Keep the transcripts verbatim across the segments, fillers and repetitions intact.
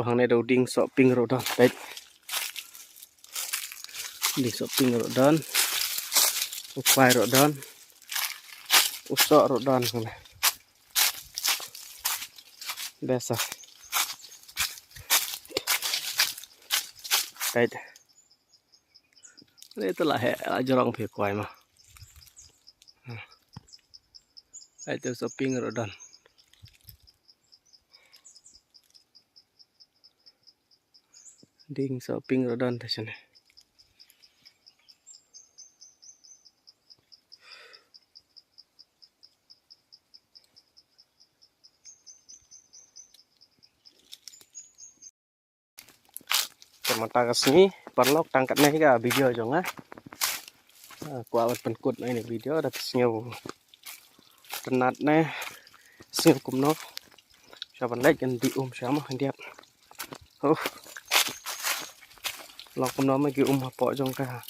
Hangne da u dieng sohpieng ruh don, peit. Dieng sohpieng ruh don. U kwai ruh don. U soh ruh don hangne. Best ah. Peit. Hangne te la heh, la jrong phi kwai mo. Peit te u sohpieng ruh don. Dieng sohpieng ruh don te shane. Te mynta ka sngi paralok, tang katne ka video jong nga. Ah, kwah ban pynkut ïa kane ka video da ka sngewtynnat ne sngewkumno. Sha ban leit kan dih um sha mo hyndiat. Oh. Long kumno ma ki um hapoh jong ka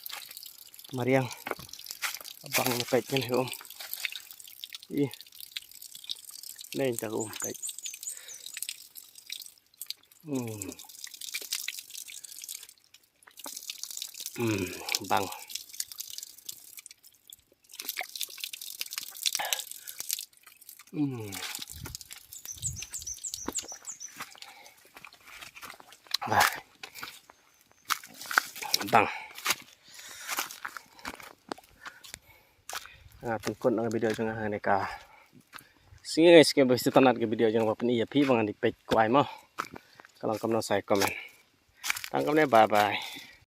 mariang. Bang na peit kan um. Ih. Nei ta um peit. Hmm. Hmm, bang. Hmm. Bah. Bang. Nga pynkut ïa ka video jong nga ha kane ka sngi, nga sngewbha sngewtynnat ka video jong nga ba pyni ïa phi ba ngan dih peit kwai mo. Ka long kumno sa ïa comment. Tang kumne, bye bye.